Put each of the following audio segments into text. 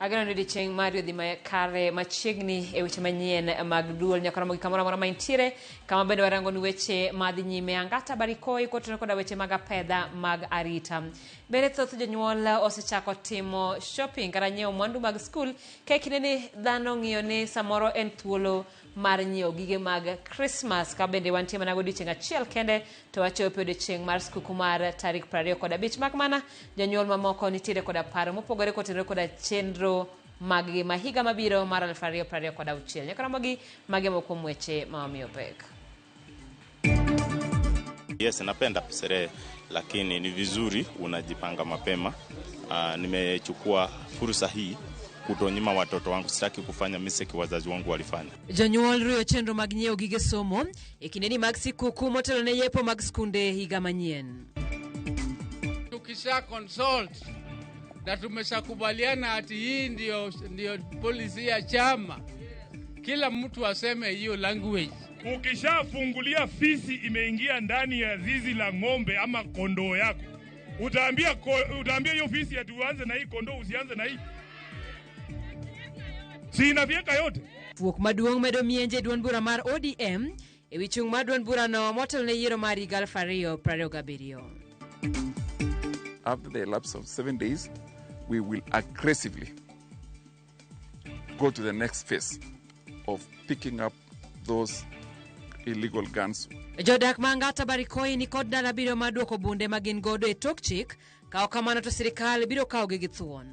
Ageno ni odiechieng' mari odhi kare machiegni e weche manyien mag duol nyaka romo gi kamoro amora ma intiere kama bende warango ni weche madhi nyime Angata Barikoi kotenore koda weche mag apedha mag arita. Bende thoth jonyuol osechako timo shopping kata nyiewo mwandu mag skul ka e kinde ni dhano ng'iyo ni samoro en thuolo mar nyiewo gige mag Christmas ka bende wantie mana godiochieng' achiel kende to wachopo e odiochieng' mar skuku mar tarik 25 mak mana jonyuol mamoko nitiere koda paro mopogore kotenore koda chenro maggi ma higa mabiro mar 2026. Nyaka ramogi magi moko kuom weche ma wamiyo pek. Yes, napenda sherehe lakini ni vizuri unajipanga mapema. Nimechukua fursa hii kutonyima watoto wangu, sitaki kufanya mistake wazazi wangu walifanya. Jonyuol riyo chenro mag nyiewo gige somo e kindeni mag sikuku motelo ne yepo mag skunde higa manyien. Tukisha consult na tumeshakubaliana ati hii ndio policy ya chama, kila mtu aseme hiyo language. Ukishafungulia fisi imeingia ndani ya zizi la ng'ombe ama kondoo yako, utaambia hiyo fisi ati uanze na hii kondoo, usianze na hii. Si inafyeka yote. Fuok maduong' medo mienje duond bura mar ODM e wi chung' mar duond burano motelo ne yiero mar higa 2027. After the elapse of 7 days, we will aggressively go to the next phase of picking up those illegal guns. Jodak ma Angata Barikoi ni kod ndalo abiriyo mar duoko bunde ma gin godo e tok chik, ka ok kamano to sirikal biro kawogi gi thuon.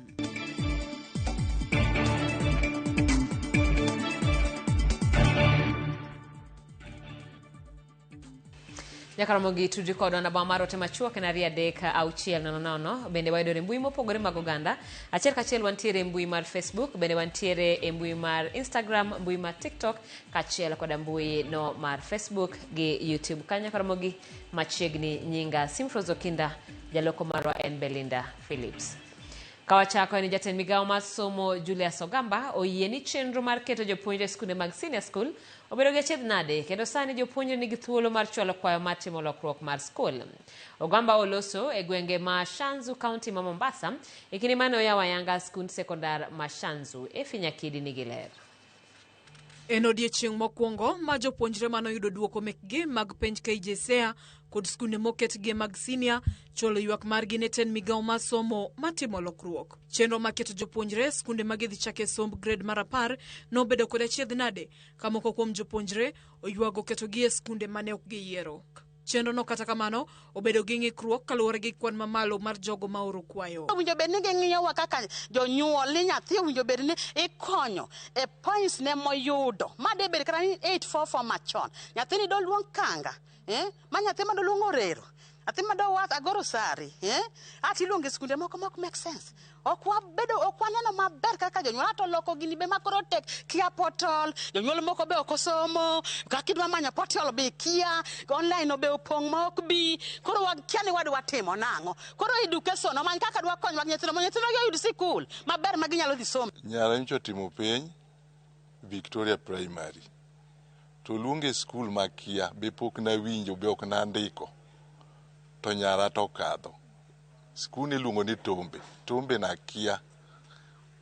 Nyaka romo gi tudri kodwa namba mar ote machuok en 23600. Bende wayudore e mbui mopogore mag oganda. Achiel kachiel wantiere e mbui mar Facebook, bende wantiere e mbui mar Instagram, mbui mar TikTok, kaachiel koda mbui no mar Facebook gi YouTube. Ka nyaka romo gi machiegni nyinga Simfros Okinda, jaloko marwa en Belinda Phillips. Kawachako en jatend migawo mar somo Julius Ogamba oyie ni chenro mar keto jopuonjre e skunde mag senior school obedo gi achiedh nade kendo sani jopuonjre nigi thuolo mar chwalo kwayo mar timo lokruok mar skul. Ogamba oloso e gwenge ma Shanzu County ma Mombasa e kinde mane oyawo ayanga skund sekondar ma Shanzu. Efi Nyakidi nigi ler. En odiechieng' mokwongo ma jopuonjre manoyudo duoko mekgi mag penj KJSEA kod skunde moketgie mag senior chwalo ywak margi ne tend migawo mar somo matimo lokruok. Chenro mar keto jopuonjre skunde ma gidhi chake somb grade mar 10 nobedo kod achiedh nade ka moko kuom jopuonjre oywago ketogi e skunde mane ok giyiero. Chenrono kata kamano obedo gi ng'ikruok kaluwore gi kwan mamalo mar jogo ma oro kwayo. Owinjo bed ni ging'iyowa kaka jonyuol ni nyathi owinjo bed ni ikonyo e points ne moyudo. Ma de bed kata ni 844 machon. Nyathini doluong kanga, Ma nyathi ma doluong orero. Nyathi ma dowath agoro sari, Ati iluongo e skunde moko ma ok make sense. Ok wabedo, ok waneno maber kaka jonyuol ato loko gini be makoro tek kia portal, jonyuol moko be ok osomo, kaka idwa manyo portal be kia, online be opong' ma ok bi, koro wakia ni wadwa timo nang'o. Koro education omany kaka dwa konywa gi nyithindo mondo nyithindo oyud sikul maber ma ginyalo dhi somo. Nyara nyocha otimo penj Victoria Primary to oluonge e skul makia be pok nawinjo be ok nandiko to nyara to okadho. Skul iluongo ni Tombe, Tombe nakia.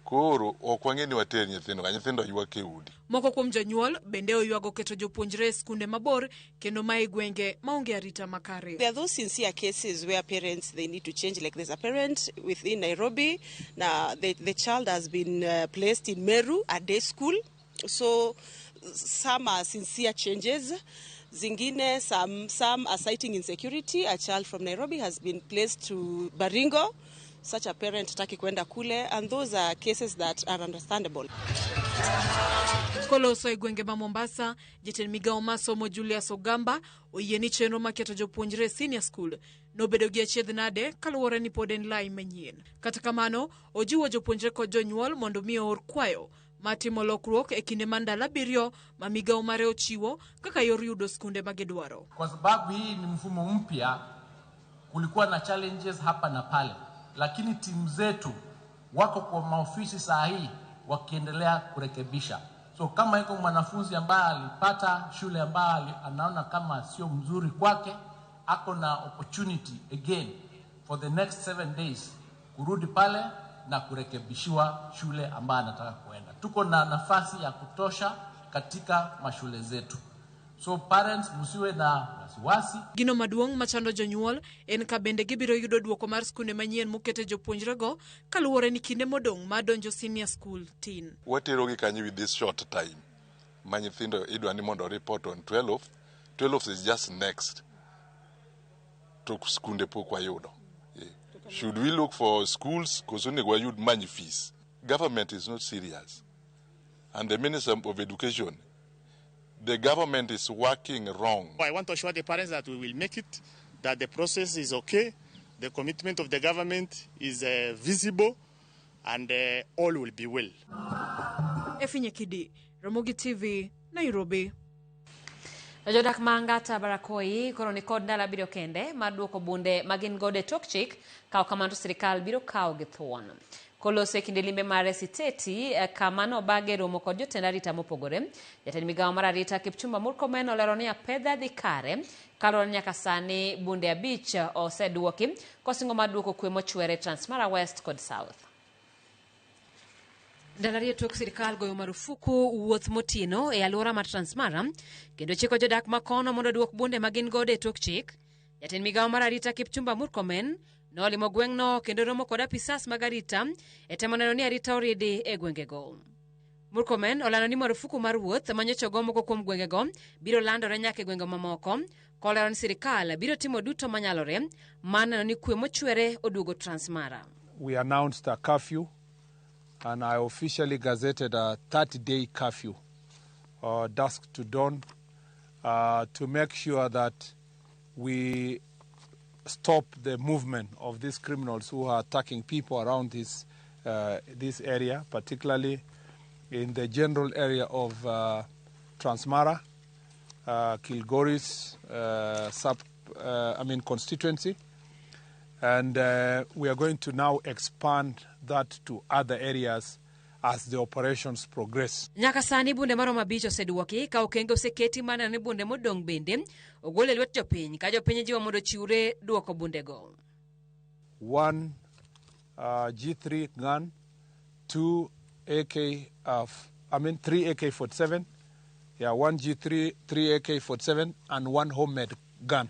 Koro ok wang'e ni water nyithindo ka, nyithindo ywak e udi. Moko kuom jonyuol bende oywago keto jopuonjre e skunde mabor kendo ma e gwenge maonge arita makare. There are those sincere cases where parents, they need to change, like there's a parent within Nairobi, now the child has been placed in Meru, a day school, so some are sincere changes. Zingine, some are citing insecurity. A child from Nairobi has been placed to Baringo. Such a parent taki kwenda kule, and those are cases that are understandable. Koloso e gwenge ma Mombasa, jatend migawo mar somo Julius Ogamba oyie ni chenro mar keto jopuonjre e senior school nobedo gi achiedh nade kaluwore ni pod en lai manyien. Kata kamano, ojiwo jopuonjre kod jonyuol mondo mi oor kwayo mar timo lokruok e kinde mar ndalo 7 ma migawo mare ochiwo kaka yor yudo skunde ma gidwaro. Kwa sababu hii ni mfumo mpya, kulikuwa na challenges hapa na pale, lakini timu zetu wako kwa maofisi saa hii wakiendelea kurekebisha. So kama iko mwanafunzi ambaye alipata shule ambayo anaona kama sio mzuri kwake, ako na opportunity again for the next 7 days kurudi pale na kurekebishiwa shule ambayo anataka kuenda. Tuko na nafasi ya kutosha katika mashule zetu. So parents, msiwe na wasiwasi. Gino maduong' machando jonyuol en ka bende gibiro yudo duoko mar skunde manyien mokete jopuonjrego kaluwore ni kinde modong' mar donjo senior school tin. Waterogi kanyo with this short time ma nyithindo idwa ni mondo report on 12. 12 is just next to skunde pok wayudo. Should we look for schools koso onego wayud many fees? Government is not serious, and the Minister of Education, the government is working wrong. I want to assure the parents that we will make it, that the process is okay, the commitment of the government is visible, and all will be well. Efinye Kidi, Ramogi TV, Nairobi. Jodak ma Angata Barakoi koro ni kod ndalo abiriyo kende mar duoko bunde magin godo e tok chik ka ok kamano to sirikal biro kawo gi thuon. Koloso e kinde limbe mare Siteti kama nobage romo kod jotend arita mopogore. Jatend migawo mar arita Kipchumba Murkomen olero ni apedha dhi kare kaluwore ni nyaka sani bunde 5 oseduoki kosingo mar duoko kwe mochwere Transmara West kod South. Ndalo ariyo tok sirikal goyo marufuku wuoth motieno e alwora mar Transmara kendo chiko jodak makono mondo oduok bunde magin godo e tok chik. Jatend migawo mar arita Kipchumba Murkomen nolimo gweng'no kendo romo kod apisas mag arita e temo neno ni arita oridi e gwengego. Murkomen olando ni marufuku mar wuoth manyocha ogo moko kuom gwengego biro landore nyaka e gwenge mamoko, kolero ni sirikal biro timo duto manyalore mar neno ni kwe mochwere oduogo Transmara. We announced a curfew, and I officially gazetted a 30-day curfew, dusk to dawn, to make sure that we stop the movement of these criminals who are attacking people around this area, particularly in the general area of Transmara, Kilgoris constituency. And we are going to now expand that to other areas as the operations progress. Nyaka sani bunde maromo 5 oseduoki ka okenge oseketi mar neno ni bunde modong' bende ogol e lwet jopiny ka jopiny jiwo mondo ochiwre duoko bundego. 1 G3 gun, 2 AK, 3 AK-47, 1 G3, 3 AK-47, and 1 homemade gun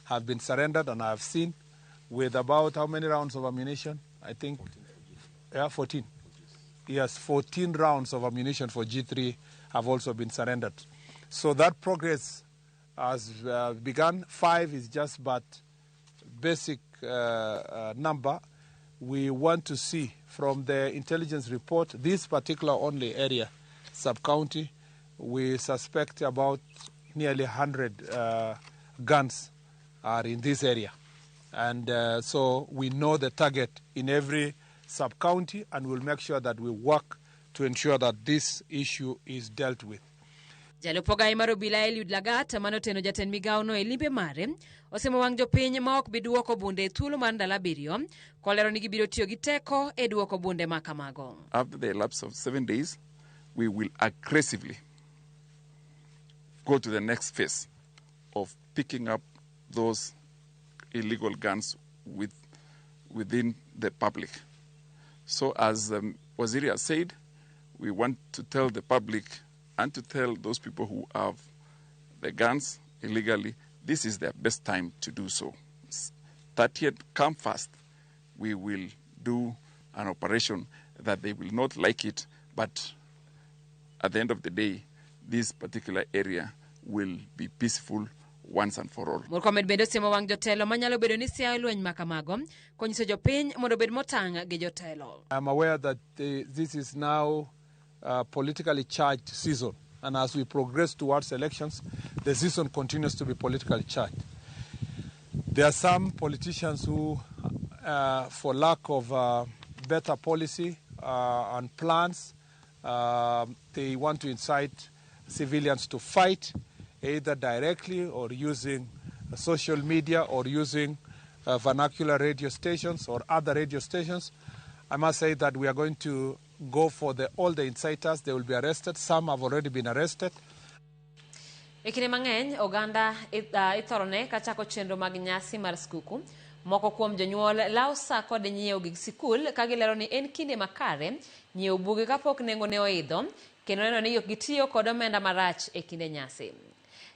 have been surrendered, and I have seen with about how many rounds of ammunition? I think 14. Yes, 14 rounds of ammunition for G3 have also been surrendered. So that progress has begun. 5 is just but basic number. We want to see from the intelligence report, this particular only area, sub-county, we suspect about nearly 100 guns are in this area. And so we know the target in every sub-county, and we'll make sure that we work to ensure that this issue is dealt with. Jalup ogai mar obila Eliud Lagat manoteno jatend migawo no e limbe mare osemo wang' jopiny ma ok bi duoko bunde e thuolo mar ndalo 7 kolero ni gibiro tiyo gi teko e duoko bunde ma kamago. After the elapse of 7 days, we will aggressively go to the next phase of picking up those illegal guns within the public. So as Waziri has said, we want to tell the public and to tell those people who have the guns illegally, this is their best time to do so. 30th, come fast. We will do an operation that they will not like it, but at the end of the day, this particular area will be peaceful once and for all. Murkomen bende osiemo wang' jotelo manyalo bedo ni siayo lweny makamago konyiso jopiny mondo obed motang' gi jotelo. I'm aware that this is now a politically charged season, and as we progress towards elections, the season continues to be politically charged. There are some politicians who, for lack of better policy and plans, they want to incite civilians to fight, either directly or using social media or using vernacular radio stations or other radio stations. I must say that we are going to go for all the inciters. They will be arrested. Some have already been arrested. E kinde mang'eny, oganda ithorone kachako chenro mag nyasi mar skuku Moko kuom jonyuol lawo sa kod nyiewo gig sikul ka gilero ni en kinde makare nyiewo buge kapok nengo ne oidho kendo neno ni ok gitiyo kod omenda marach e kinde nyasi.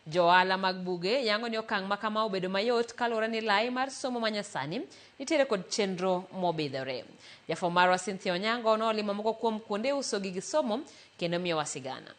Jo ohala mag buge yango ni okang' ma kama obedo mayot kaluwore ni lai mar somo manyasani nitiere kod chenro mobidhore. Jafwambo marwa Cynthia Onyango nolimo moko kuom kuonde uso gig somo kendo miyowa sigana.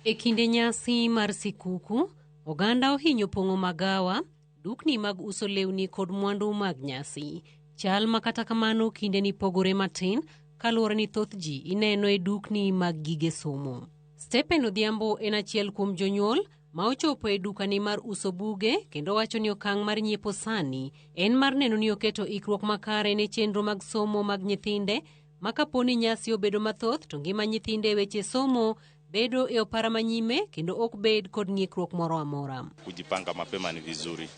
E kinde nyasi mar sikuku, oganda ohinyo pong'o magawa, dukni mag uso lewni kod mwandu mag nyasi. Chal ma kata kamano kinde ni pogore matin kaluwore ni thoth ji ineno e dukni mag gige somo. Stephen Odhiambo en achiel kuom jonyuol ma ochopo e dukani mar uso buge kendo wacho ni okang' mar nyiepo sani en mar neno ni oketo ikruok makare ne chenro mag somo mag nyithinde ma kapo ni nyasi obedo mathoth to ngima nyithinde e weche somo bedo e opara manyime kendo ok bed kod ng'ikruok moro amora. Kujipanga mapema ni vizuri,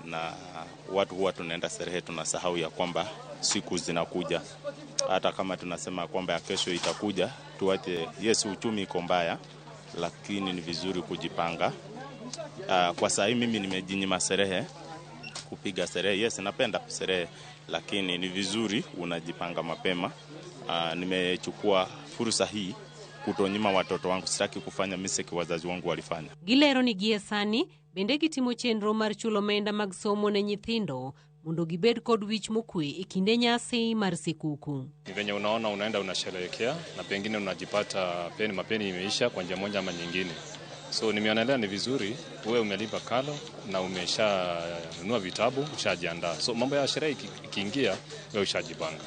na watu huwa tunaenda sherehe tunasahau ya kwamba siku zinakuja. Hata kama tunasema kwamba ya kesho itakuja, tuache. Yes, uchumi iko mbaya, lakini ni vizuri kujipanga. Kwa saa hii mimi nimejinyima sherehe, kupiga sherehe. Yes, napenda sherehe, lakini ni vizuri unajipanga mapema. Nimechukua fursa hii kutonyima watoto wangu, sitaki kufanya mistake wazazi wangu walifanya. Gilero ni gie sani bende gitimo chenro mar chulo omenda mag somo ne nyithindo mondo gibed kod wich mokwe e kinde nyasi mar sikuku. Ni venye unaona unaenda unasherehekea na pengine unajipata peni mapeni imeisha kwa njia moja ama nyingine. So nimeonelea ni vizuri uwe umelipa karo na umeshanunua vitabu, ushajiandaa. So mambo ya sherehe ikiingia, wewe ushajipanga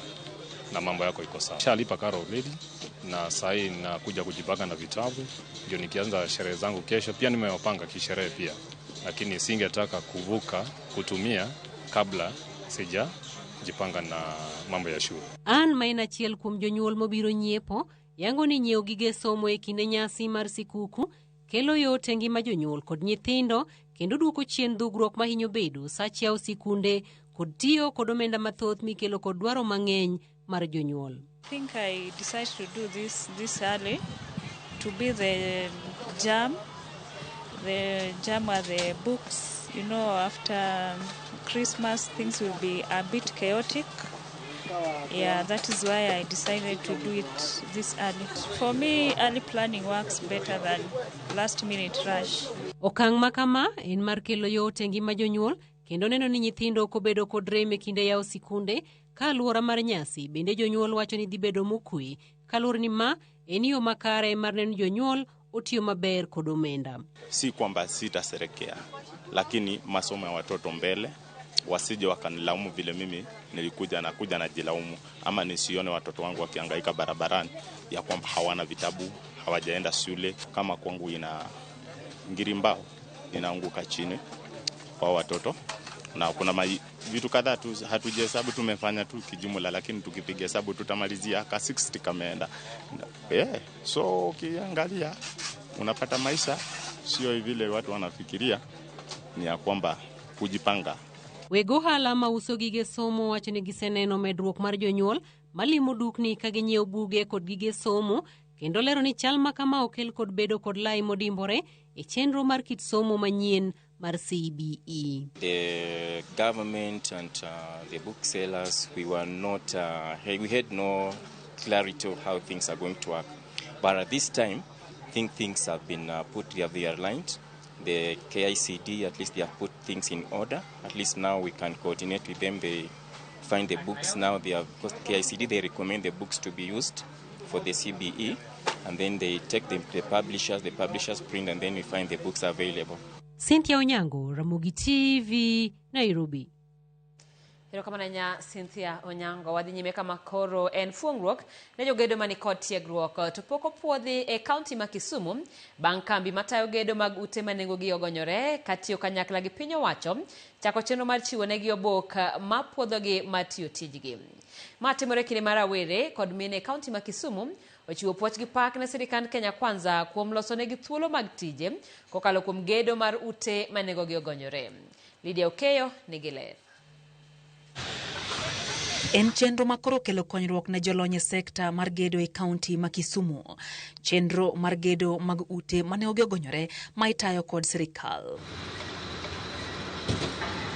na mambo yako iko sawa. Ushalipa karo already na saa hii nakuja kujipanga na vitabu, ndio nikianza sherehe zangu kesho. Pia nimewapanga kisherehe pia, lakini singetaka kuvuka kutumia kabla sijajipanga na mambo ya shule. An ma en achiel kuom jonyuol mobiro nyiepo, yango ni nyiewo gige somo e kinde nyasi mar sikuku kelo yot e ngima jonyuol kod nyithindo kendo duoko chien dhugruok mahinyo bedo sach yawo sikunde kod tiyo kod omenda mathoth mikelo kod dwaro mang'eny mar jonyuol. I think I decided to do this early to be the jam. The jam are the books. You know, after Christmas things will be a bit chaotic. Yeah, that is why I decided to do it this early. For me, early planning works better than last minute rush. Okang' ma kama en mar kelo yot e ngima jonyuol kendo neno ni nyithindo ok obedo kod rem e kinde yawo sikunde ka alwora mar nyasi bende jonyuol wacho ni dhi bedo mokwe kaluwore ni ma en yo makare mar neno jonyuol otiyo maber kod omenda. Si kwamba sitasherekea, lakini masomo ya watoto mbele, wasije wakanilaumu vile mimi nilikuja na kuja najilaumu, ama nisione watoto wangu wakihangaika barabarani ya kwamba hawana vitabu, hawajaenda shule. Kama kwangu ina ngirimbao inaanguka chini kwa watoto, na kuna vitu kadhaa tu hatujahesabu, tumefanya tu kijumla, lakini tukipiga hesabu tutamalizia ka 60 kameenda. Yeah, so ukiangalia unapata maisha sio vile watu wanafikiria, ni ya kwamba kujipanga. Weg ohala mauso gige somo wacho ni giseneno medruok mar jonyuol malimo dukni ka ginyiewo buge kod gige somo kendo lero ni chal ma kama okel kod bedo kod lai modimbore e chenro mar kit somo manyien mar CBE. The government and the booksellers, we were not, we had no clarity of how things are going to work. But at this time, I think things have been put, they are aligned. The KICD, at least they have put things in order. At least now we can coordinate with them. They find the books now. They have, because KICD, they recommend the books to be used for the CBE, and then they take them to the publishers print, and then we find the books available. Cynthia Onyango, Ramogi TV, Nairobi. Erokamano ahinya Cynthia Onyango. Wadhi nyime kama koro en fuong'ruok ne jogedo mani kod tiegruok to pok opuodhi e kaunti ma Kisumu bang' kambi matayo gedo mag ute ma nengogi ogonyore katiyo kanyakla gi piny owacho chako chenro mar chiwo negi obok ma puodhogi mar tiyo tijgi. Ma timore kinde ma rawere kod mine e kaunti ma Kisumu ochiwo puoch gi pak ne sirikand Kenya Kwanza kuom loso negi thuolo mag tije kokalo kuom gedo mar ute ma nengogi ogonyore. Lydia Okeyo nigi ler. En chenro ma koro kelo konyruok ne jolony e sekta mar gedo e kaunti ma Kisumu. Chenro mar gedo mag ute mane ogonyore ma itayo kod sirikal.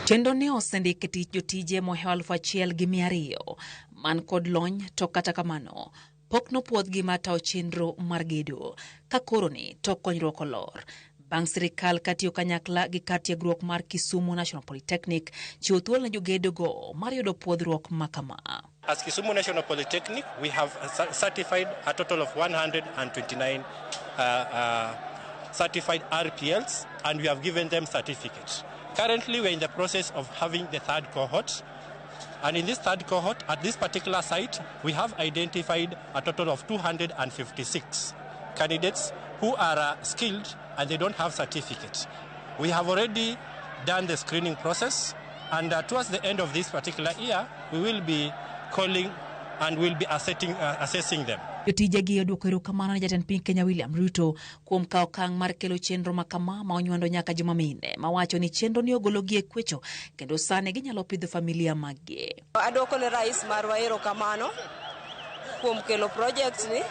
Chenro ni osendik e tich jotije mohewo 1,200 man kod lony to kata kamano pok nopuodhgi mar tayo chenro mar gedo ka koro ni to konyruok olor. Bang' sirikal katiyo kanyakla gi kar tiegruok mar Kisumu National Polytechnic chiwo thuolo ne jogedo go mar yudo puodhruok ma kama. As Kisumu National Polytechnic, we have certified a total of 129 certified RPLs, and we have given them certificates. Currently, we're in the process of having the third cohort. And in this third cohort, at this particular site, we have identified a total of 256 candidates who are skilled and they don't have certificates. We have already done the screening process, and towards the end of this particular year, we will be calling and we'll be assessing them. Jotijegi odwoko erokamano ne jatend piny Kenya William Ruto kuom kawo okang' mar kelo chenro ma kama ma onywando nyaka joma mine mawacho ni chenro ni ogologi e kwecho kendo sani ginyalo pidho familia maggi. Adwoko ne rais marwa erokamano kuom kelo project ni,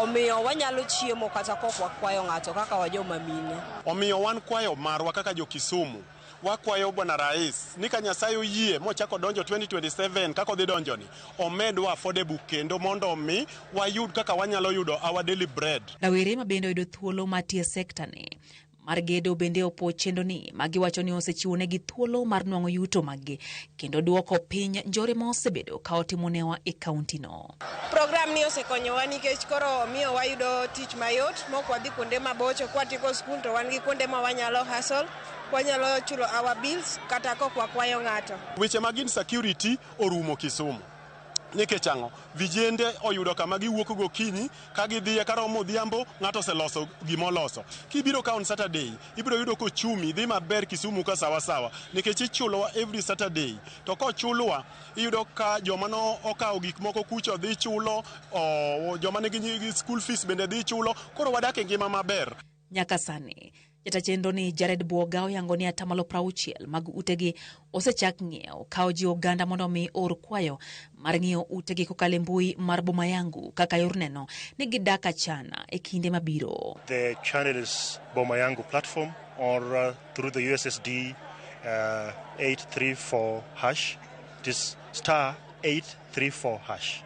omiyo wanyalo chiemo kata kok wakwayo ng'ato kaka wajoma mine. Omiyo wan kwayo marwa kaka jo Kisumu, wakwayo bwana rais ni ka Nyasaye oyie mochako donjo 2027 kaka odhi donjoni, omedwa affordable kendo mondo mi wayud kaka wanyalo yudo our daily bread. Rawere ma bende oyudo thuolo mar tiyo e sekta ni mar gedo bende opuo chenro ni magiwacho ni osechiwonegi thuolo mar nwang'o yuto maggi kendo duoko piny njore ma osebedo ka otimonewa e kaunti no. Program ni osekonyowa nikech koro miyo wayudo tich mayot mok wadhi kuonde mabocho. Kwatieko skul to wan gi kuonde ma wanyalo hustle, wanyalo chulo our bills kata kok wakwayo ng'ato. Weche mag insecurity orumo Kisumu. Nikech ang'o? Vijende oyudo kama giwuok gokinyi ka gidhiye karomo odhiambo ng'ato oseloso gimoloso. Kibiro ka on Saturday, ibiro yudo kochumi dhi maber Kisumu ka sawa sawa nikech ichulowa every Saturday. To kochulwa iyudo ka joma no okawo gik moko kucho dhi chulo, joma nigi school fees bende dhi chulo, koro wadak e ngima maber. Nyaka sani jata chenro ni Jared Bwoga oyango ni 60% mag utegi osechak ng'iewo ka ojiwo oganda mondo mi or kwayo mar ng'iewo utegi kokalo e mbui mar Boma Yangu kaka yor neno ni gidak achana e kinde mabiro. The channel is Boma Yangu platform or through the USSD 834 hash. It is star 834 hash.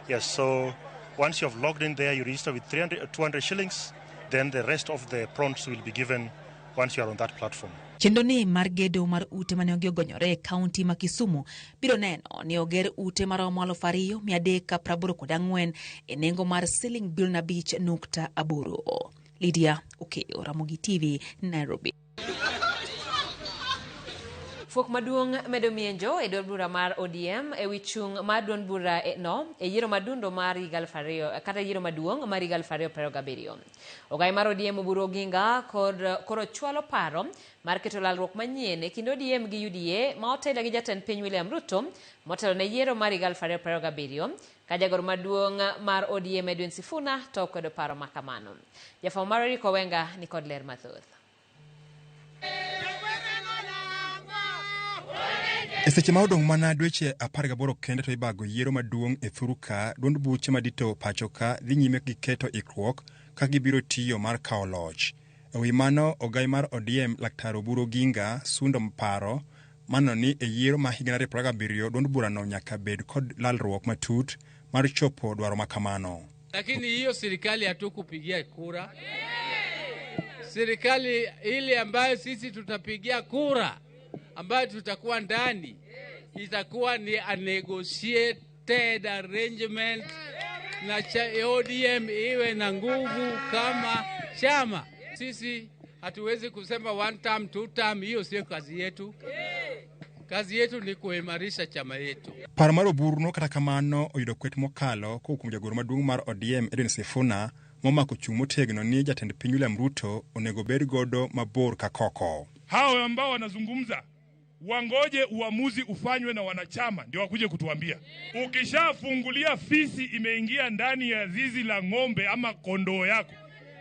Yes, so once you have logged in there, you register with 200 shillings. Then the rest of the prompts will be given once you are on that platform. Chenro ni mar gedo mar ute mane ogonyore e kaunti ma Kisumu biro neno ni oger ute maromo 2,384 e nengo mar siling bilion 5.8. Lydia Okeyo, Ramogi TV, Nairobi. Fuok maduong' medo mienjo e duond bura mar ODM e wi chung' mar duond bura no e yiero madundo mar higa 2000 kata yiero maduong' mar higa 2027. Ogai mar ODM Oburu Oginga koro chwalo paro mar keto lalruok manyien e kind ODM gi UDA ma otelo gi jatend piny William Ruto motelo ne yiero mar higa 2027 ka jagoro maduong' mar ODM Edwin Sifuna to okwedo paro ma kamano. Jafwambo mar Eric Owenga ni kod ler mathoth. E seche ma odong' mana dweche 18 kende to ibago yiero maduong' e thuru ka, duond buche madito pacho ka dhi nyime gi keto ikruok kaka gibiro tiyo mar kawo loch. E wi mano, ogai mar ODM Laktar Oburu Oginga sundo paro mano ni e yiero ma higa 2027 duond burano nyaka bed kod lalruok matut mar chopo dwaro makamano. Lakini hiyo serikali hatukupigia kura. Serikali ile ambayo sisi tutapigia kura, ambayo tutakuwa ndani, itakuwa ni a negotiated arrangement na ODM iwe na nguvu kama chama. Sisi hatuwezi kusema one term, two term, hiyo sio kazi yetu. Kazi yetu ni kuimarisha chama yetu. Paro mar Oburu no kata kamano oyudo kwet mokalo kowuok kuom jagoro maduong' mar ODM Edwin Sifuna momako chung' motegno ni jatend piny William Ruto onego bed godo mabor ka koko. Hao ambao wanazungumza wangoje uamuzi ufanywe na wanachama ndio wakuje kutuambia. Ukishafungulia fisi imeingia ndani ya zizi la ng'ombe ama kondoo yako,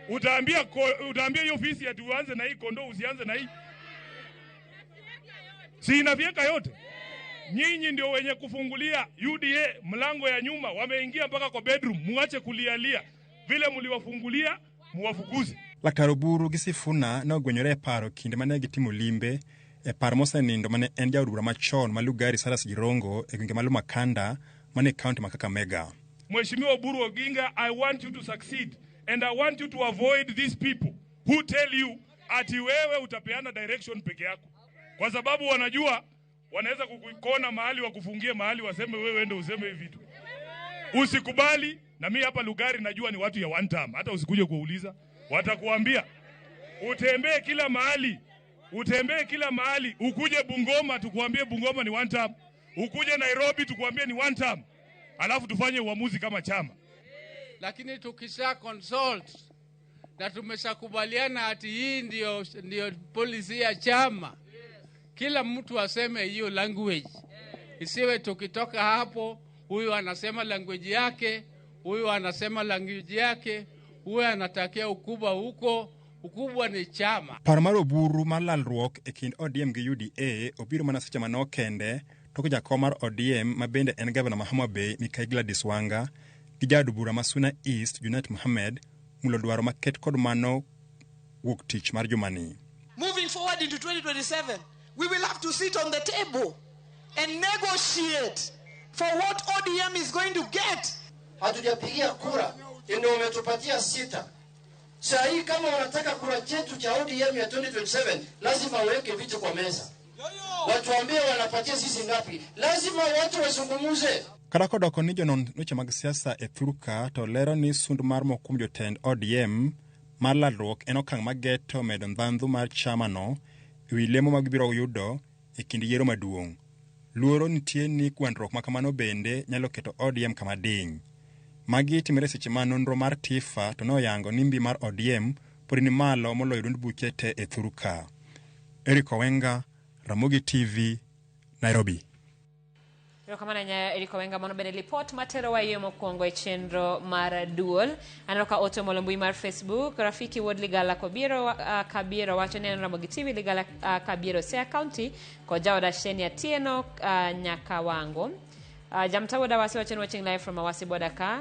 utaambia hiyo fisi ati uanze na hii kondoo usianze na hii. Si inavyeka yote. Nyinyi ndio wenye kufungulia UDA mlango ya nyuma, wameingia mpaka kwa bedroom, muache kulialia. Vile mliwafungulia muwafukuze. Laktar Oburu gi Sifuna ne ogwenyore e paro kinde mane gitimo limbe e par mosenindo mane en jaod bura machon ma Lugari Cyrus Jirongo e gwenge ma Lumakanda mane kaunti ma Kakamega. Mheshimiwa Oburu Oginga, I want you to succeed and I want you to avoid these people who tell you ati wewe utapeana direction peke yako, kwa sababu wanajua wanaweza kukukona mahali wakufungie mahali waseme wewe ndio useme hivi vitu. Usikubali. Na mimi hapa Lugari najua ni watu ya one term, hata usikuje kuuliza, watakuambia utembee kila mahali, utembee kila mahali, ukuje Bungoma tukuambie Bungoma ni one term, ukuje Nairobi tukuambie ni one term, alafu tufanye uamuzi kama chama. Lakini tukisha consult na tumeshakubaliana ati hii ndio policy ya chama, kila mtu aseme hiyo language. Isiwe tukitoka hapo huyu anasema language yake, huyu anasema language yake, huyu anatakia ukubwa huko, ukubwa ni chama. Paro mar Oburu mar lalruok e kind ODM gi UDA obiro mana seche manok kende tok jakom mar ODM ma bende en gavana ma Homa Bay Mikai Gladys Wanga gi jaod bura ma Suna East Junet Mohamed mulo dwaro maket kod mano wuok tich mar jumani. Moving forward into 2027, we will have to sit on the table and negotiate for what ODM is going to get. Hatujapigia kura, ndio umetupatia 6. Saa hii kama wanataka kura chetu cha ODM ya 2027, lazima waweke vitu kwa meza. Watuambie wanapatia sisi ngapi. Lazima watu wazungumze. Kata kodoko ni jonon weche mag siasa e thurka to lero ni sund mar moko kuom jotend ODM mar lalruok en okang' mageto medo ndhandhu mar chamano ewi lemo ma gibiro yudo e kind yiero maduong'. Luoro nitie ni gwandruok ma kamano bende nyalo keto ODM kama diny. Magi timore seche ma nonro mar TIFA to noyango ni mbi mar ODM pod ni malo moloyo duond buche te e thurka. Eric Owenga, Ramogi TV, Nairobi. Erokamano ahinya Eric Owenga, mano bende lipot materowa e yo mokwongo e chenro mar duol. Aneno ka ote omolo mbui mar Facebook. Rafiki Wuod Ligala Kobiero Kabiero wacho ni en Ramogi TV Ligala Kabiero Siaya County kod jaoda Sheni Atieno Nyakawango. Jamta Wuod Awasi wacho ni watching live from Awasi border ka.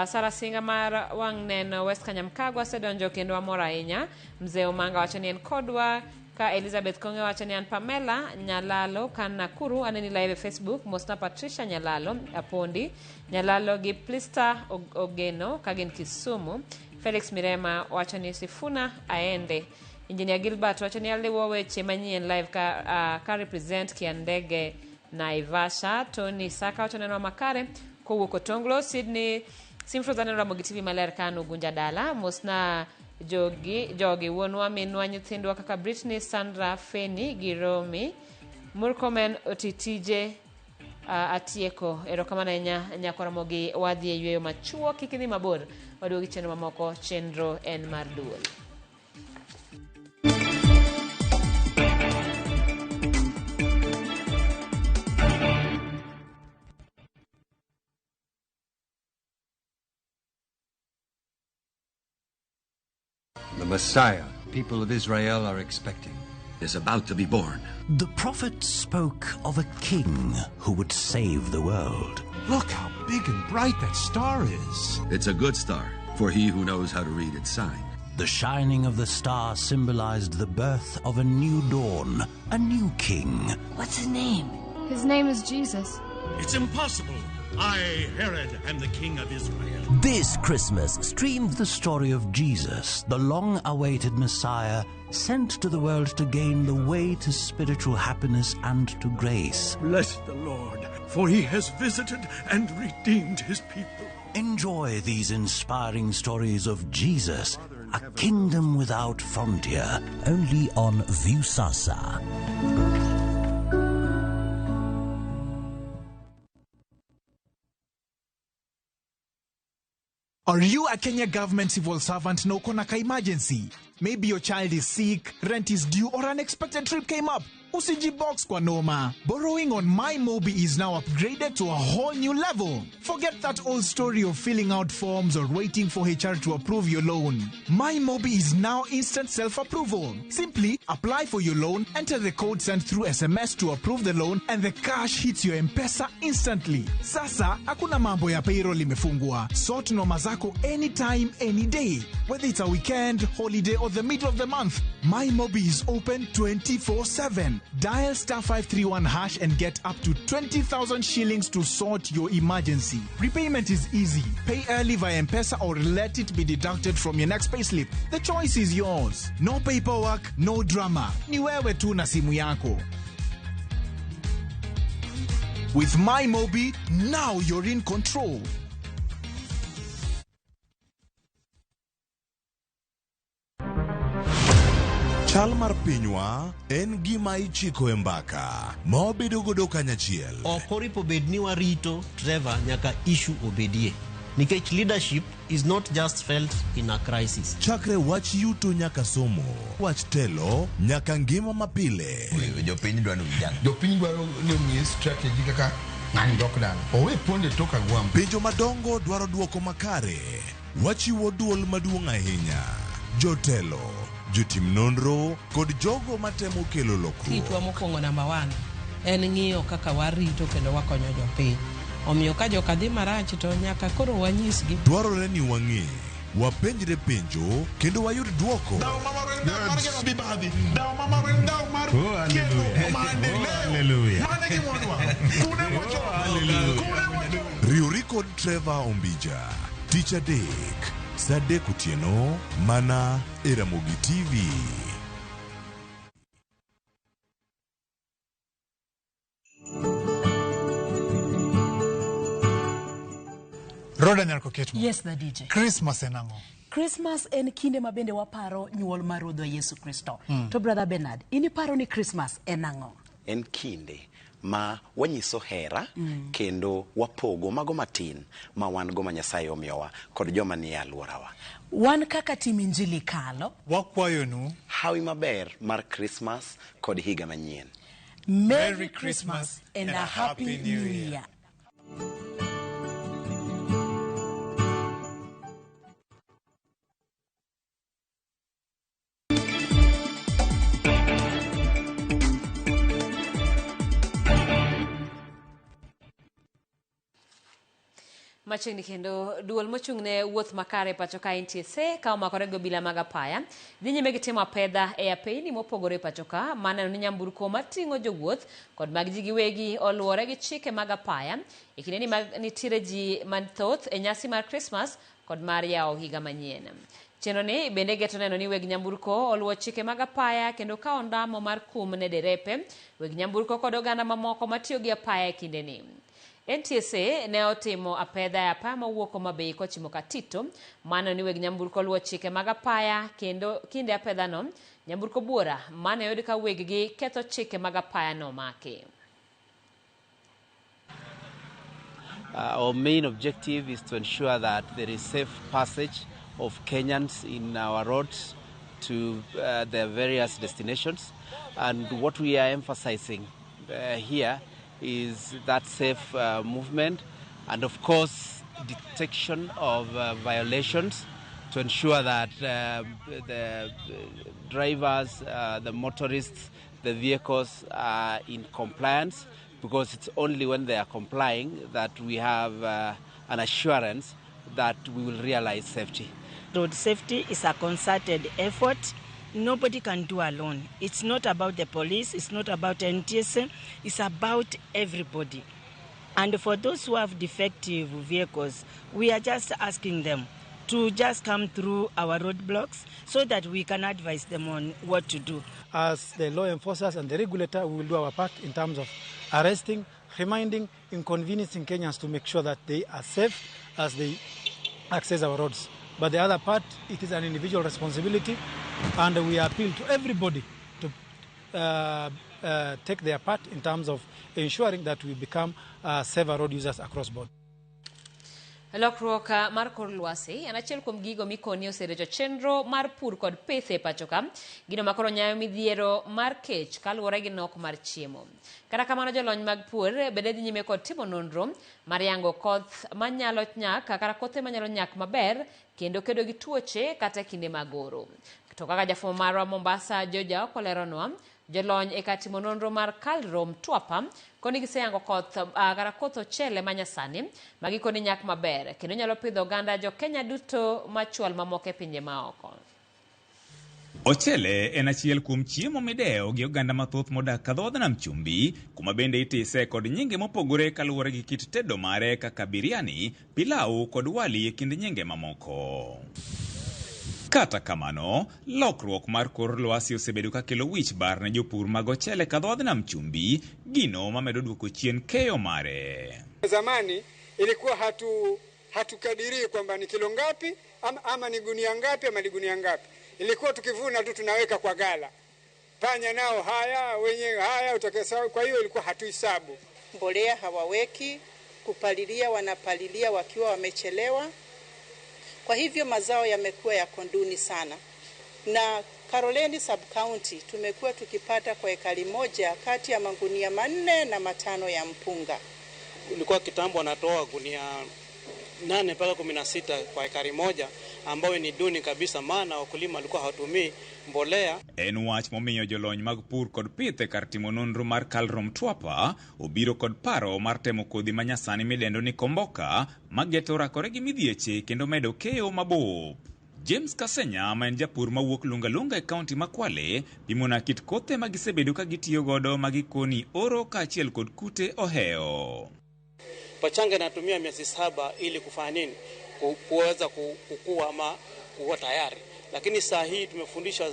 Sara Singa mar wang' neno West Kanyamkago asedonjo kendo amor ahinya. Mzee Omanga wacho ni en kodwa. Ka Elizabeth Konge wacho ni an Pamela Nyalalo kan Nakuru aneni live e Facebook. Mosna Patricia Nyalalo Apondi Nyalalo gi Plista Ogeno kagin Kisumu. Felix Mirema wacho ni Sifuna aende. Engineer Gilbert wacho ni aliwo weche manyien live ka represent Kiandege Naivasha. Tony Saka wacho neno makare kowuok Otonglo. Sydney Simfroza neno Ramogi TV maler kan Ugunja dala. Mosna jogi wuonwa minwa nyithindwa kaka Britney, Sandra, Feni gi Romy. Murkomen otitije atieko. Erokamano ahinya nyako Ramogi, wadhi e yweyo machuok, kik idhi mabor, waduogi chenro mamoko. Chenro en mar duol. The Messiah people of Israel are expecting is about to be born. The prophet spoke of a king who would save the world. Look how big and bright that star is. It's a good star for he who knows how to read its sign. The shining of the star symbolized the birth of a new dawn, a new king. What's his name? His name is Jesus. It's impossible. I, Herod, am the king of Israel. This Christmas, stream the story of Jesus, the long-awaited Messiah, sent to the world to gain the way to spiritual happiness and to grace. Bless the Lord, for he has visited and redeemed his people. Enjoy these inspiring stories of Jesus, a kingdom without frontier, only on Viusasa. Are you a Kenya government civil servant na uko na ka emergency? Maybe your child is sick, rent is due, or an unexpected trip came up. Usijibox kwa noma. Borrowing on MyMobi is now upgraded to a whole new level. Forget that old story of filling out forms or waiting for HR to approve your loan. MyMobi is now instant self-approval. Simply apply for your loan, enter the code sent through SMS to approve the loan, and the cash hits your M-Pesa instantly. Sasa, hakuna mambo ya payroll imefungwa. Sort noma zako anytime, any day. Whether it's a weekend, holiday, or the middle of the month, MyMobi is open 24/7. Listen, dial star 531 hash and get up to 20,000 shillings to sort your emergency. Repayment is easy. Pay early via M-Pesa or let it be deducted from your next payslip. The choice is yours. No paperwork, no drama. Ni wewe tu na simu yako. With MyMobi, now you're in control. Chal mar pinywa en gima ichiko e mbaka ma wabedo godo kanyachiel. Ok oripo bed ni warito Trevor nyaka issue obedie. Nikech leadership is not just felt in a crisis. Chakre wach yuto nyaka somo, wach telo nyaka ngima mapile. Jopiny dwaro ni ujang. Jopiny dwaro ni ong'e strategy kaka ng'ani dok dala. Owe ponde tok agwambo. Penjo madongo dwaro duoko makare. Wachiwo duol maduong' ahinya. Jotelo, jotim nonro kod jogo matemo kelo lokruok. Tichwa mokwongo namba 1 en ng'iyo kaka warito kendo wakonyo jopiny. Omiyo ka joka dhi marach to nyaka koro wanyisgi. Dwarore ni wang'e, wapenjre penjo kendo wayud duoko. Riwri kod Trevor Ombija, tich adek, saa 3 otieno, mana e Ramogi TV. Roda Nyarko Ketmo. Yes, the DJ. Christmas en ang'o? Christmas en kinde ma bende waparo nyuol mar Ruodhwa Yesu Kristo. To Brother Bernard, in iparo ni Christmas en ang'o? En kinde ma wanyiso hera kendo wapogo mago matin ma wan go ma Nyasaye omiyowa kod joma nie alworawa. Wan kaka tim Injili kalo, wakwayonu hawi maber mar Christmas kod higa manyien. Merry Christmas and a Happy New Year. Machiegni kendo duol mochung' ne wuoth makare pacho ka NTSA ka omakore gi obila mag apaya dhi nyime gi timo apedha e apeyni mopogore pacho ka maneno ni nyamburko mating'o jowuoth kod mag ji giwegi oluwore gi chike mag apaya e kinde ni mag nitiere ji mathoth e nyasi mar Christmas kod mar yawo higa manyien. Chenro ni bende geto neno ni weg nyamburko oluwo chike mag apaya kendo kawo ondamo mar kum ne derepe, weg nyamburko kod oganda mamoko matiyo gi apaya e kinde ni. NTSA ne otimo apedha e apaya mowuok Homa Bay kochimo Katito mano ni weg nyamburko luwo chike mag apaya kendo kinde apedhano nyamburko buora mane oyud ka weggi ketho chike mag apaya nomaki. Our main objective is to ensure that there is safe passage of Kenyans in our roads to their various destinations, and what we are emphasizing here is that safe movement and of course detection of violations to ensure that the drivers, the motorists, the vehicles are in compliance, because it's only when they are complying that we have an assurance that we will realize safety. Road safety is a concerted effort. Nobody can do alone. It's not about the police, it's not about NTSA, it's about everybody. And for those who have defective vehicles, we are just asking them to just come through our roadblocks so that we can advise them on what to do. As the law enforcers and the regulator, we will do our part in terms of arresting, reminding, inconveniencing Kenyans to make sure that they are safe as they access our roads. But the other part, it is an individual responsibility, and we appeal to everybody to take their part in terms of ensuring that we become safer road users across board. Lokruok mar kor lwasi en achiel kuom gigo mikoni oserecho chenro mar pur kod pith e pacho ka, gino makoro nyayo midhiero mar kech kaluwore gi nok mar chiemo. Kata kamano jolony mag pur bende dhi nyime kod timo nonro mar yango koth manyalo nyak kata kothe manyalo nyak maber kendo kedo gi tuoche kata kinde mag oro. To kaka jafwambo marwa Mombasa Joja okoleronwa, jolony e kar timo nonro mar Kalro Mtwapa koni giseyango koth kata koth ochele manyasani ma gikone nyak maber kendo nyalo pidho oganda jo Kenya duto machwal mamoko e pinje maoko. Ochele en achiel kuom chiemo midewo gi oganda mathoth modak kadhodh nam chumbi, kuma bende itise kod nyinge mopogore kaluwore gi kit tedo mare kaka biryani, pilau kod wali e kind nyinge mamoko. Kata kamano, lokruok mar kor lwasi osebedo kakelo wich bar ne jopur mag ochele kadhodh nam chumbi, gino mamedo duoko chien keyo mare. Zamani ilikuwa hatukadirii kwamba ni kilo ngapi ama ni gunia ngapi ama ni gunia ngapi. Ilikuwa tukivuna tu tunaweka kwa gala. Panya nao haya, wenyewe haya utakesa. Kwa hiyo ilikuwa hatuhesabu. Mbolea hawaweki, kupalilia wanapalilia wakiwa wamechelewa. Kwa hivyo mazao yamekuwa yako duni sana. Na Karoleni Sub County tumekuwa tukipata kwa ekari moja kati ya magunia 4 na 5 ya mpunga. Ilikuwa kitambo wanatoa gunia 8 mpaka 16 kwa ekari moja, ambayo ni duni kabisa, maana wakulima walikuwa hawatumii mbolea. En wach momiyo jolony mag pur kod pith e kar timo nonro mar Kalro Mtwapa obiro kod paro mar temo kodhi manyasani midendo ni Komboka mageto rakore gi midhieche kendo medo keyo mabup. James Kasenya ma en japur mawuok Lunga Lunga e kaunti ma Kwale pimona kit kothe ma gisebedo ka gitiyo godo ma gikoni oro kaachiel kod kute ohewo. Pachanga inatumia miezi 7 ili kufanya nini? Kuweza kukua ama kuwa tayari. Lakini saa hii tumefundisha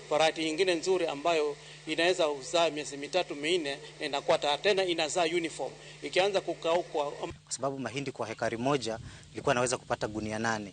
variety nyingine nzuri ambayo inaweza kuzaa miezi 3 4 na inakuwa tayari, tena inazaa uniform. Ikianza kukauka kwa sababu mahindi kwa hekari moja ilikuwa naweza kupata gunia 8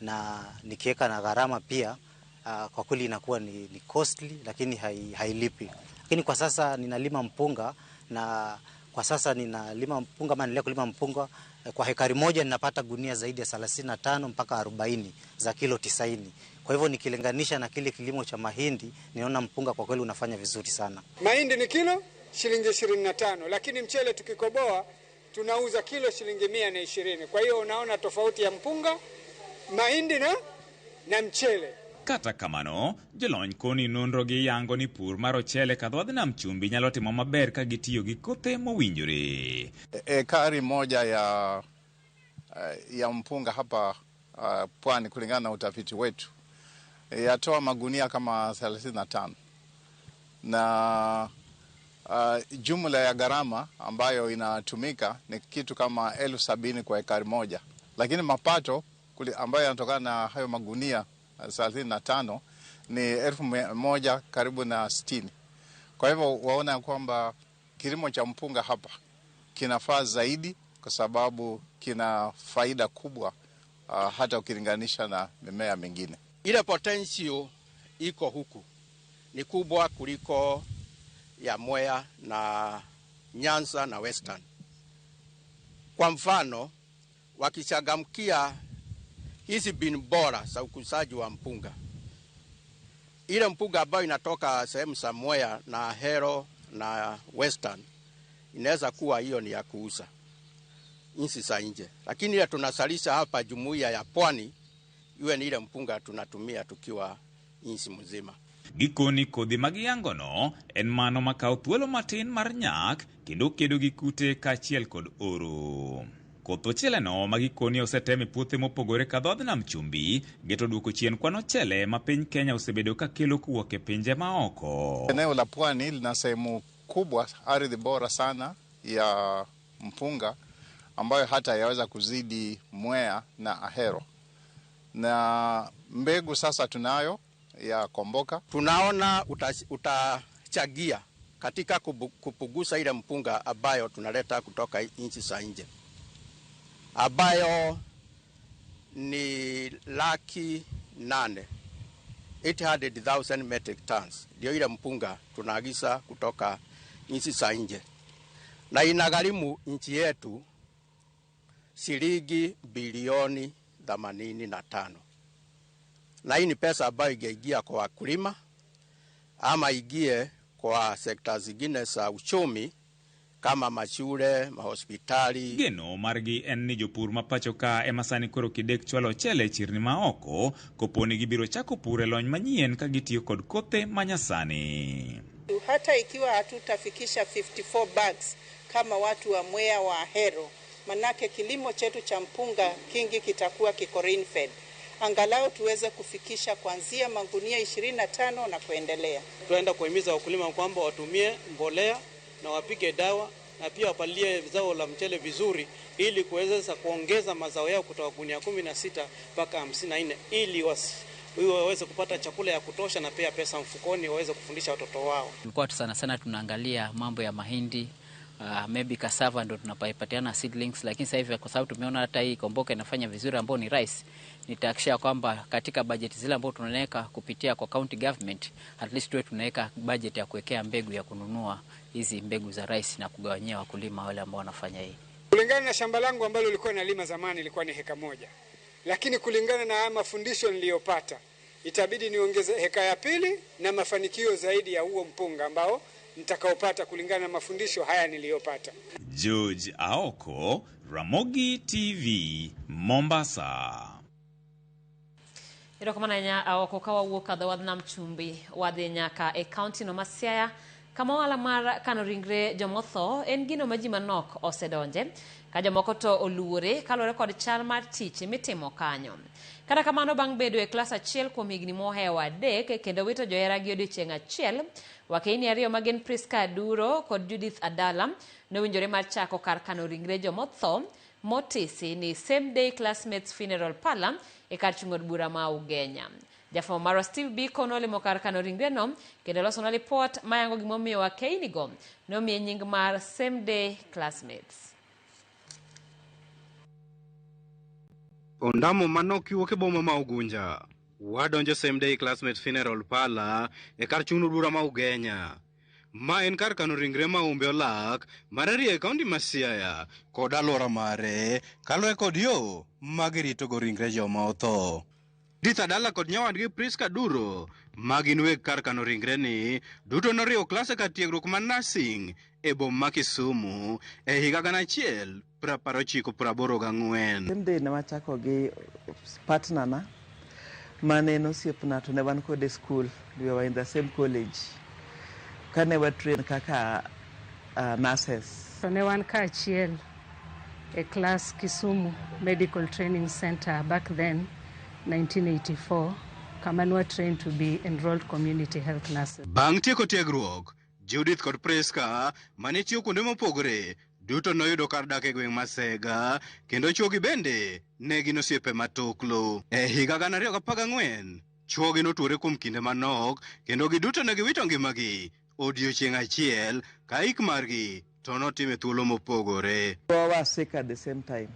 na nikiweka na gharama pia kwa kweli inakuwa ni costly, lakini hailipi. Lakini kwa sasa ninalima mpunga, na kwa sasa ninalima mpunga, maana nilikuwa kulima mpunga kwa hekari moja ninapata gunia zaidi ya 35 mpaka 40 za kilo 90. Kwa hivyo nikilinganisha na kile kilimo cha mahindi, ninaona mpunga kwa kweli unafanya vizuri sana. Mahindi ni kilo shilingi 25, lakini mchele tukikoboa tunauza kilo shilingi 120. Kwa hiyo unaona tofauti ya mpunga, mahindi na mchele. Kata kamano, jolony koni nonro gi yango ni pur mar ochele kadhodh nam chumbi nyalo timo maber ka gitiyo gi kothe mowinjore. Ekari moja ya mpunga hapa pwani kulingana na utafiti wetu yatoa magunia kama 35, na jumla ya gharama ambayo inatumika ni kitu kama 70,000 kwa ekari moja, lakini mapato ambayo yanatokana na hayo magunia 35 ni 1,000 karibu na 60. Kwa hivyo waona kwamba kilimo cha mpunga hapa kinafaa zaidi kwa sababu kina faida kubwa hata ukilinganisha na mimea mingine. Ile potential iko huku ni kubwa kuliko ya Mwea na Nyanza na Western. Kwa mfano, wakichangamkia hizi mbinu bora za ukuzaji wa mpunga, ile mpunga ambayo inatoka sehemu za Mwea na Ahero na Western inaweza kuwa hiyo ni ya kuuza nchi za nje, lakini ile tunasalisha hapa jumuiya ya pwani iwe ni ile mpunga tunatumia tukiwa nchi mzima. Gikoni kodhi mag yangono en mano makawo thuolo matin mar nyak kendo kedo gi kute kaachiel kod oro. Koth ocheleno ma gikoni osetem e puothe mopogore kadhodh nam chumbi geto duoko chien kwan ochele ma piny Kenya osebedo ka kelo kowuok e pinje maoko. Eneo la pwani lina sehemu kubwa, ardhi bora sana ya mpunga ambayo hata yaweza kuzidi Mwea na Ahero. Na mbegu sasa tunayo ya Komboka. Tunaona utachagia katika kupunguza ile mpunga ambayo tunaleta kutoka nchi za nje, ambayo ni 800,000, 800,000 metric tons. Ndio ile mpunga tunaagiza kutoka nchi za nje, na inagharimu nchi yetu shilingi bilioni 85. Na hii ni pesa ambayo ingeingia kwa wakulima ama ingie kwa sekta zingine za uchumi kama mashule, mahospitali. Geno margi en ni jopur ma pacho ka ema sani koro kidek chwalo ochele e chirni maoko koponi gibiro chako pur e lony manyien ka gitiyo kod kothe manyasani. Hata ikiwa hatutafikisha 54 bags kama watu wa Mwea wa Ahero, manake kilimo chetu cha mpunga kingi kitakuwa kiko rain fed. angalau tuweze kufikisha kuanzia magunia 25 na kuendelea. Tunaenda kuhimiza wakulima kwamba watumie mbolea na wapige dawa na pia wapalilie zao la mchele vizuri ili kuweza kuongeza mazao yao kutoka gunia 16 mpaka 54 ili waweze kupata chakula ya kutosha na pia pesa mfukoni waweze kufundisha watoto wao. Tulikuwa sana sana tunaangalia mambo ya mahindi, maybe cassava ndo tunapatiana seedlings, lakini sasa hivi kwa sababu tumeona hata hii komboka inafanya vizuri ambao ni rice, nitahakikisha kwamba katika budget zile ambazo tunaweka kupitia kwa county government, at least tuwe tunaweka budget ya kuwekea mbegu ya kununua hizi mbegu za rice na kugawanyia wakulima wale ambao wanafanya hii. Kulingana na shamba langu ambalo nilikuwa nalima zamani ilikuwa ni heka 1. Lakini kulingana na haya mafundisho niliyopata itabidi niongeze heka ya 2 na mafanikio zaidi ya huo mpunga ambao nitakaopata kulingana na mafundisho haya niliyopata. George Aoko, Ramogi TV, Mombasa. Erokamano ahinya Aoko ka wawuok kadho wadh nam chumbi wadhi nyaka e kaunti no ma Siaya kama ohala mar kano ringre jomotho en gino ma ji manok osedonje ka jomoko to oluore kaluwore kod chal mar tich mitimo kanyo. Kata kamano bang' bedo e klas achiel kuom higni mohewo 3 kendo wito joheragi odiochieng' achiel, wakeini 2 ma gin Priska Aduro kod Judith Adala nowinjore mar chako kar kano ringre jomotho motisi ni Same Day Classmates Funeral Parlor e kar chung' od bura ma Ugenya. Jafwambo marwa Steve Biko nolimo kar kano ringreno kendo losonwa lipot mayango gimomiyo wakeinigo nomiye nying mar Same Day Classmates. Ondamo manok kiwuok e boma ma Ugunja, wadonjo Same Day Classmates Funeral Parlor e kar chung' od bura ma Ugenya. Ma en kar kano ringre ma umbe olak mar ariyo e kaunti ma Siaya kod alwora mare kaluwore kod yo ma giritogo ringre joma otho. Judith Adala kod nyawadgi Priska Duro ma gin weg kar kano ringre ni duto noriwo klase kar tiegruok mar nursing e boma ma Kisumu e higa 1984. Same day ne wachako gi partner na mane en osiepna to ne wan kode e school, we were in the same college. Kane wa train kaka nurses. To ne wan kaachiel e class Kisumu Medical Training Center back then, 1984, kama ne wa trained to be enrolled community health nurses. Bang' tieko tiegruok, Judith kod Priska mane tiyo kuonde mopogore duto noyudo kar dak e gweng' ma Sega kendo chwogi bende ne gin osiepe matuklu. E higa 2014, chwogi notuore kuom kinde manok kendo giduto ne giwito ngimagi odiochieng' achiel ka ik margi to notim e thuolo mopogore. We were sick at the same time.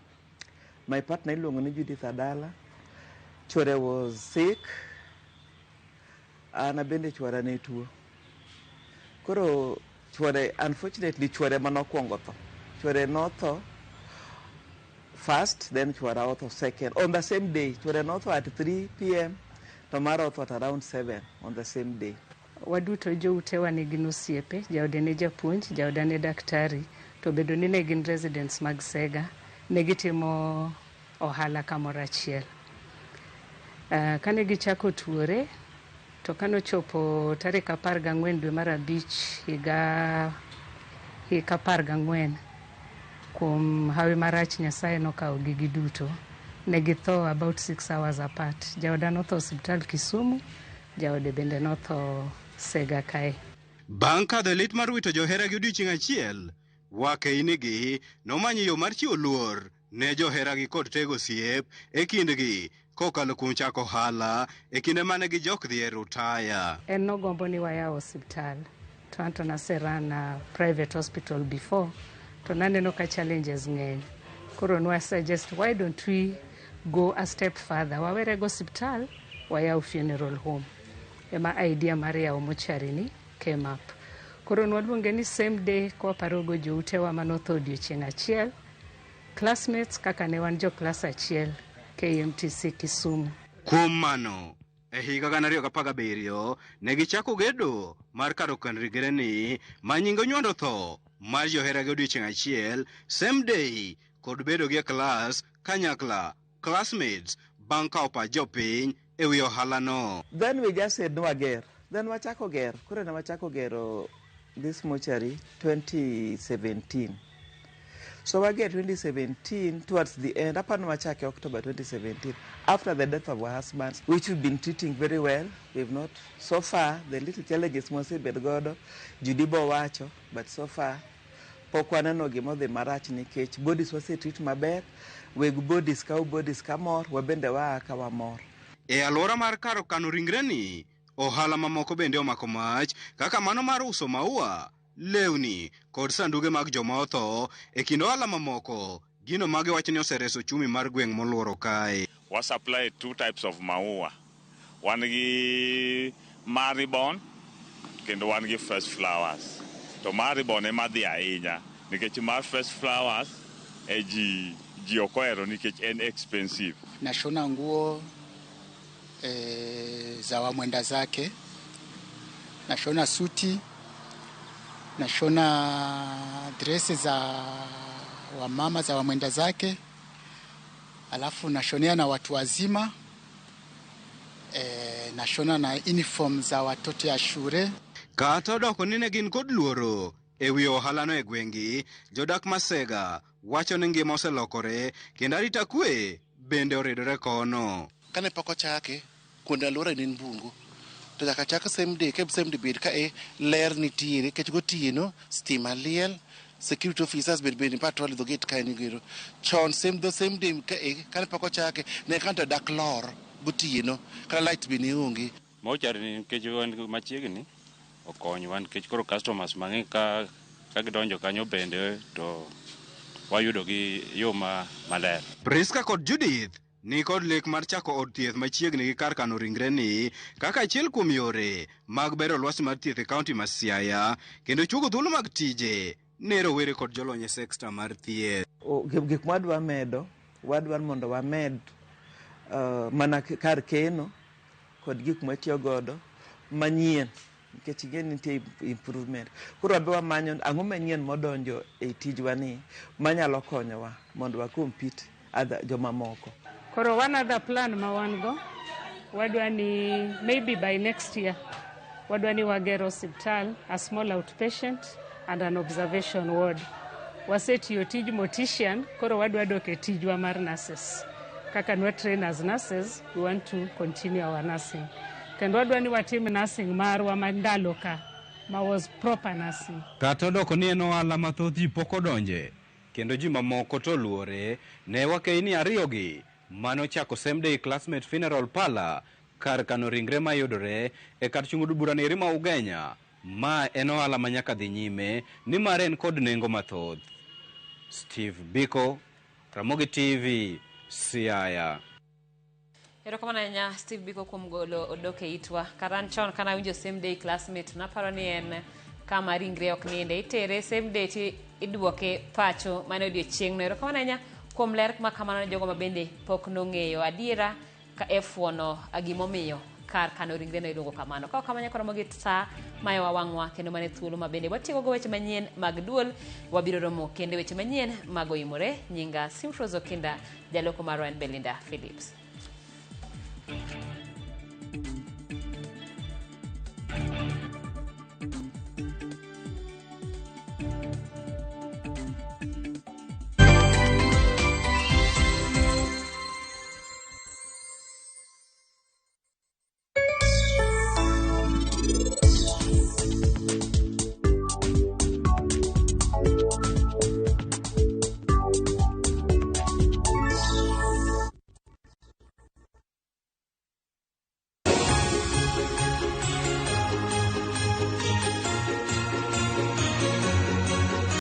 My partner iluongo ni Judith Adala. Chwore was sick. An bende chwora ne tuo. Koro chwore, unfortunately, chwore manokwongo tho. Chwore notho first, then chwora otho second. On the same day, chwore notho at 3 p.m., to mara otho at around 7 on the same day. Waduto joutewa ne gin osiepe, jaode ne japuonj, jaoda ne daktari, to bedo ni ne gin residents mag Sega, ne gitimo ohala kamoro achiel. Kane gichako tuore, to kanochopo tarik 14 dwe mar 5 higa 14, kuom hawi marach Nyasaye nokawogi giduto. Ne githo about 6 hours apart. Jaoda notho osiptal Kisumu, jaode bende notho Sega kae. Bang' kadho e lit mar wito joheragi odiochieng' achiel, wakeinigi nomanyo yo mar chiwo luor ne joheragi kod tego osiep e kindgi kokalo kuom chako ohala e kinde mane gijok dhi e rutaya. En nogombo ni wayaw osiptal, to anto nase run a private hospital before, to naneno ka challenges ng'eny. Koro nwa suggest why don't we go a step further, wawere go osiptal, wayaw funeral home. Ema idea mar yawo mochari ni came up. Koro nwaluonge ni same day kwaparogo joutewa manotho odiochieng' achiel, classmates kaka ne wan jo klas achiel KMTC Kisumu. Kuom mano, e higa 2017 ne gichako gedo mar kar kano ringre ni ma nyinge onywando tho mar joheragi odiochieng' achiel, same day, kod bedo gi e klas kanyakla classmates bang' kawo pach jopiny e wi ohala no. Then we just said no wager. Then wachako ger. Koro ne wachako gero this mortuary 2017. So wage 2017 towards the end, apani wachake October 2017, after the death of our husbands, which we've been treating very well. We've not, so far, the little challenges mwasebet godo, Judibo wacho, but so far, pok waneno gimodhi marach nikech bodies wasetreat maber, weg bodies kawo bodies kamor, wabende waa ka wamor. E alwora mar kar kano ringreni, ohala mamoko bende omako mach kaka mano mar uso maua, lewni kod sanduge mag joma otho e kind ohala mamoko. Gino magiwacho ni osereso uchumi mar gweng' moluoro kae. Wa supply two types of maua. Wan gi maribon kendo wan gi fresh flowers. To maribon ema dhi ahinya nikech mar fresh flowers e ji ji ok ohero nikech en expensive. Nashona nguo za wamwenda zake, nashona suti, nashona dresi za wamama za wamwenda zake, alafu nashonea na watu wazima, nashona na uniform za watoto ya shule. Kata odoko ni ne gin kod luoro e wi ohalano e gweng'gi, jodak Masega wacho ni ngima oselokore kendo arita kwe bende oridore kono. Kane pok ochake, kuonde alwora ne en bungu. To nyaka chak same day, ke same day bed ka e ler nitiere, nikech gotieno stima liel, security officers bed bende patrol dho gate kae nigero. Chon same the same day ka e kane pok ochake, ne kanta dak lor gotieno, kata light be ne onge. Mochari ni nikech wan machiegni okonywa nikech koro customers mang'eny ka gidonjo kanyo bende to wayudo gi yo maler. Priska kod Judith ni kod lek mar chako od thieth machiegni gi kar kano ringre ni kaka achiel kuom yore mag bero lwasi mar thieth e kaunti ma Siaya kendo chuogo thuolo mag tije ne rowere kod jolony e sekta mar thieth. Gik mwadwa medo, wadwa mondo wamed mana kar keno kod gik mwatiyo godo manyien nikech ing'e ni nitie improvement. Koro wabe wamanyo ang'o manyien modonjo e tijwa ni manyalo konyowa mondo wa compete other jomamoko. Koro one other plan ma wan go, wadwa ni maybe by next year, wadwa ni wager osiptal, a small outpatient and an observation ward. Wasetiyo tij mortician, koro wadwa dok e tijwa mar nurses. Kaka nwa train as nurses, we want to continue our nursing. Kendo wadwa ni watim nursing marwa ma ndalo ka, ma was proper nursing. Kata odoko ni en ohala ma thoth ji pok odonje, kendo ji mamoko to luore, ne wakeini ariyogi mano chako Same Day Classmate Funeral Parlor kar kano ringre mayudore e kar chung' od bura neri ma Ugenya. Ma en ohala ma nyaka dhi nyime nimar en kod nengo mathoth. Steve Biko, Ramogi TV, Siaya. Erokamano ahinya Steve Biko kuom golo odok e itwa. Kata an chon kana awinjo same day classmate naparo ni en kama ringre ok ninde. Itere same day ti iduoke pacho mane odiochieng'no. Erokamano ahinya kuom ler ma kamano ne jogo ma bende pok nong'eyo adiera ka e fuono gimomiyo kar kano ringre no iluongo kamano. Ka ok kamano koro mogi sa mayowa wang'wa kendo mane thuolo ma bende watieko go weche manyien mag duol. Wabiro romo kendo weche manyien mag oimore. Nyinga Simfrose Okinda, jaloko marwa en Belinda Phillips.